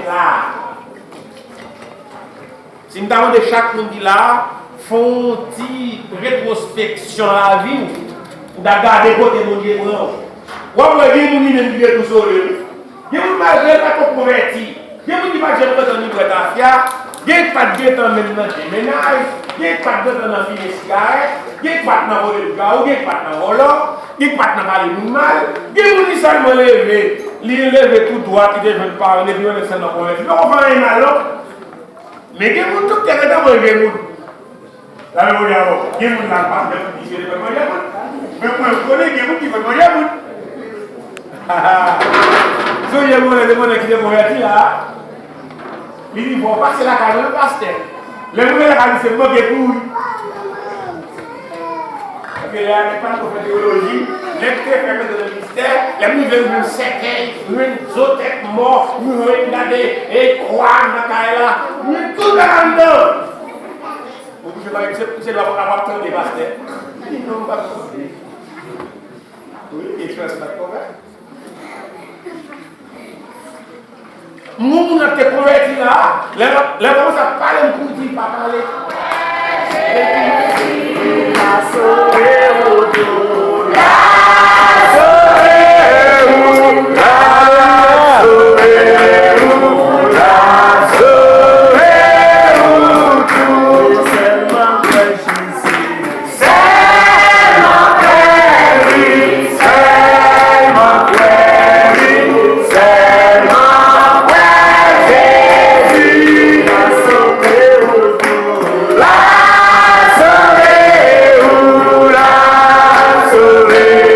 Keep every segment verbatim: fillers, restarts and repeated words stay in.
la. Si m ta mande chak moun ki la a, fè yon ti retwospeksyon nan lavi w, ou ta gade kote Bondye pran w. W ap wè gen moun li menm ki te tou sove wi. Gen moun malgre l pa t ko konvèti, gen moun ki pa t janm gentan ni bwè tafya, gen ki pa t gentan menm nan de mennaj, gen ki pa t gentan nan fimen sigarèt, gen ki pa t nan vòlè lougawou, gen ki pa t nan vòlò, gen ki pa t nan pale moun mal, gen moun li sèlman leve, li leve tou dwat, li te jwenn paran l, epi yon nèg sèlman konvèti. Li poko fè anyen mal non. Men gen moun tou ki te gentan manje moun. Sa vle Bondye avè w. Gen moun la k pa t janm di se li konn manje moun. Men mwen m konnen gen moun ki konn manje moun. Sonje mwen, se mwen ki te konvèti la. Li di, "Bon, pase lakay mwen, pastè." Lè mwen lakay li, se mwen ki kouri. Paske lè a, nèg pa t ko fè teyoloji, nèg te fè mete nan ministè, lè m rive, m jwenn sèkèy, m jwenn zo tèt mò, m jwenn gade, e kwa nan kay la, m jwenn tout bagay anndan. Ou bouche pa se se lwa pa kapab tande pastè. Li di non, m pa tande. Wi, eksperyans la konvèt. Moun moun nan te konvèti la, lè lè kòmanse ap pale m kou di pa pale. Sèlman kwè li, sèlman kwè li, sèlman kwè Jezi. L a sove ou tou, l a sove ou, l a sove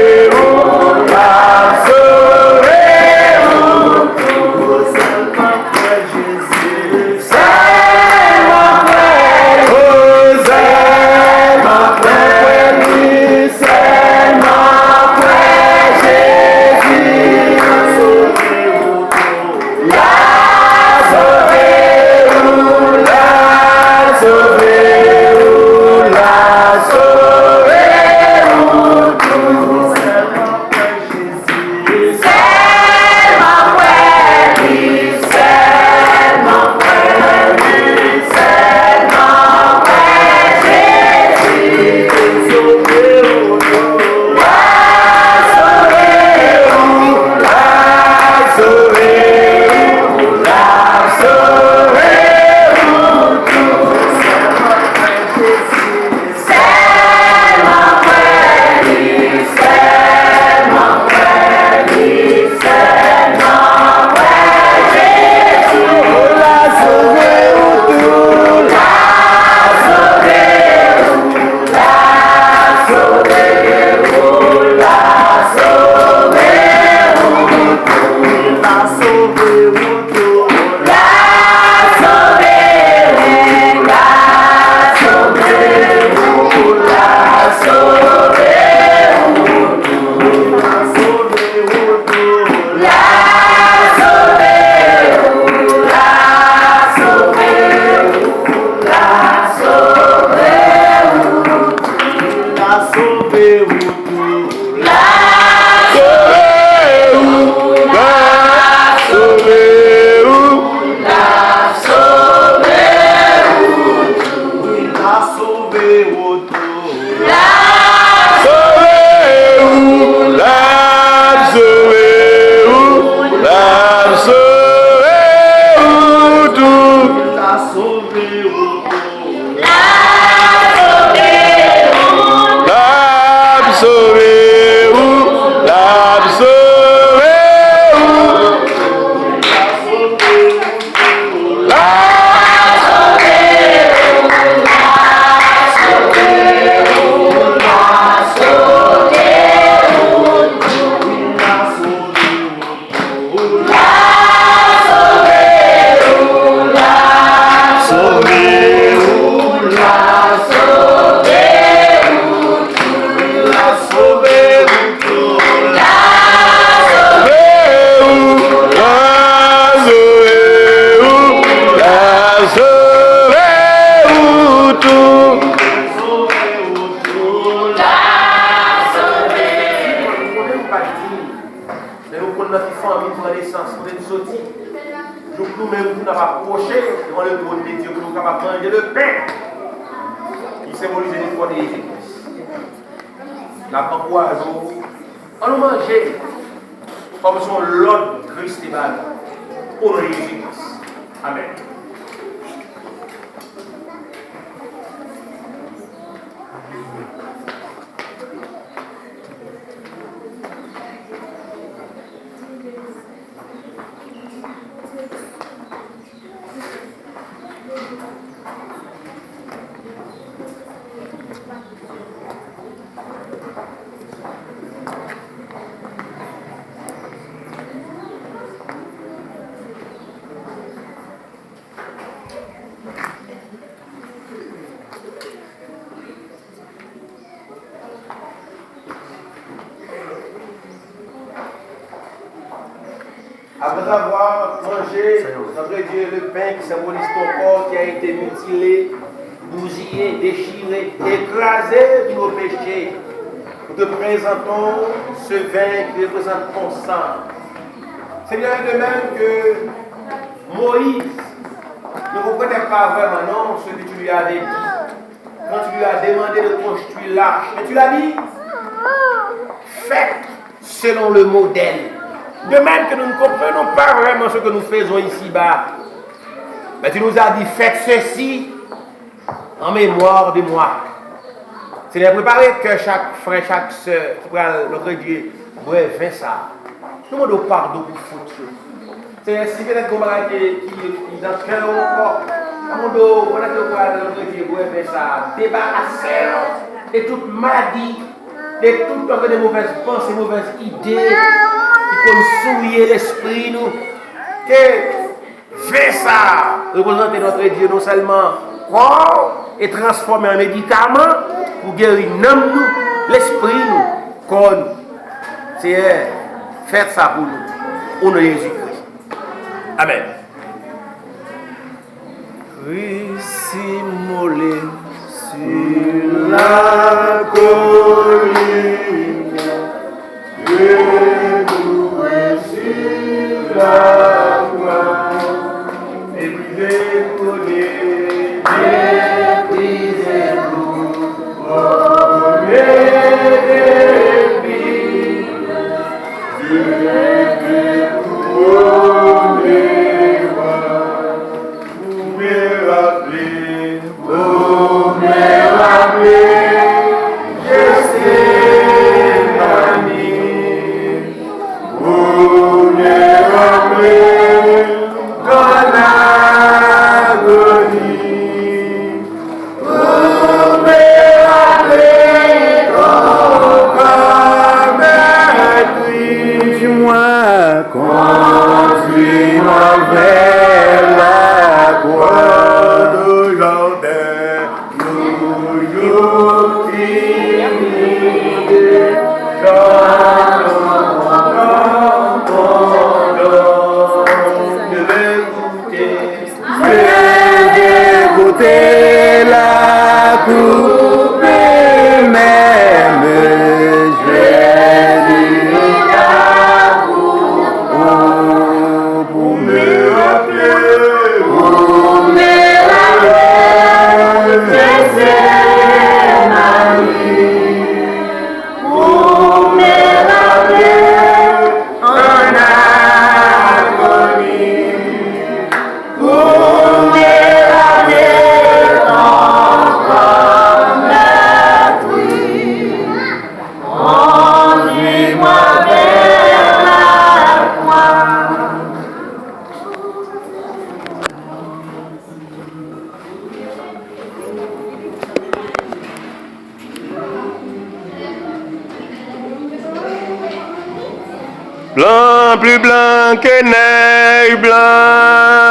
Pou n ap apwoche devan le twòn de Dye, pou nou kapab manje le pen ki senbolize le kò de Jezi Kris. N ap ankouraje w, ann nou manje kòm se yon lòd Kris te ba nou. O non de Jezi Kris. Amèn. Après avoir mangé, notre Dieu, le pain qui symbolise ton corps qui a été mutilé, bousillé, déchiré, écrasé pour nos péchés, nous te présentons ce vin qui représente ton sang. Seigneur, de même que Moïse ne comprenait pas vraiment, non, ce que tu lui avais dit. Quand tu lui as demandé de construire l'arche, mais tu l'as dit, faites selon le modèle. De même que nous ne comprenons pas vraiment ce que nous faisons ici-bas, mais tu nous as dit, faites ceci en mémoire de moi. Senyè, prepare kè chak frè, chak sè ki pral, notre Dieu, bwè ven sa a. Nou mande w padon pou fot yo. Senyè, si petèt gen yon bagay ki, ki, ki nan kè w ankò, nou mande w, pandan ke w pral, notre Dieu, bwè ven sa a, debarase w de tout madi, de tout, notre Dieu, de movèz panse, movèz ide ki konn souye lespri nou. Ke ven sa a reprezante, notre Dieu, non sèlman kò w e transfòme an medikaman pou geri nanm nou, lespri nou, kò nou. Seyè, fè sa pou nou. O non de Jezi Kris. Amèn. Kris imole sur la colline, debout sur la croix, méprisé, couronné, méprisé, couronné d'épines, Dieu te couronne de gloire. Pour me rappeler, pour me rappeler Gethsémane, pour me rappeler ton agonie, pour me rappeler ton corps meurtri. Dis-moi, conduis-moi vers la croix. Au jardin, toujours timide, j'attends ton don. Je vais goûter. J'ai goûté la coupe, même Jésus la coupe. Pour me rappeler, pour me rappeler Gethsémane, pour me rappeler ton agonie, pour me rappeler ton corps meurtri, conduis-moi vers la croix. Blan, pli blan ke nèj blan.